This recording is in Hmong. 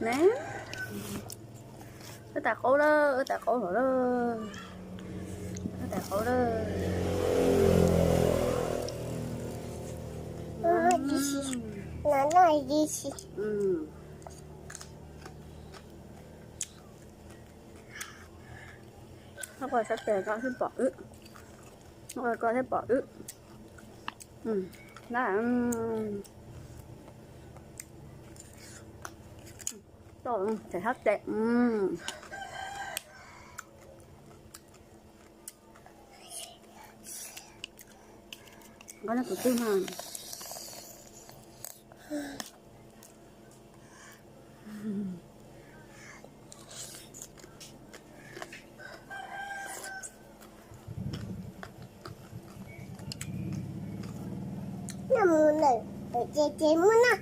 Ne, wb tais qaub lawm, wb tais qaub lawm, wb tais qaub lawm. Koj sab tes koj thiaj pom wb, koj thiaj pom wb. Tau, sab tes. Koj nyob tus twg mas? Noj mus lawm, ces ces muab noj.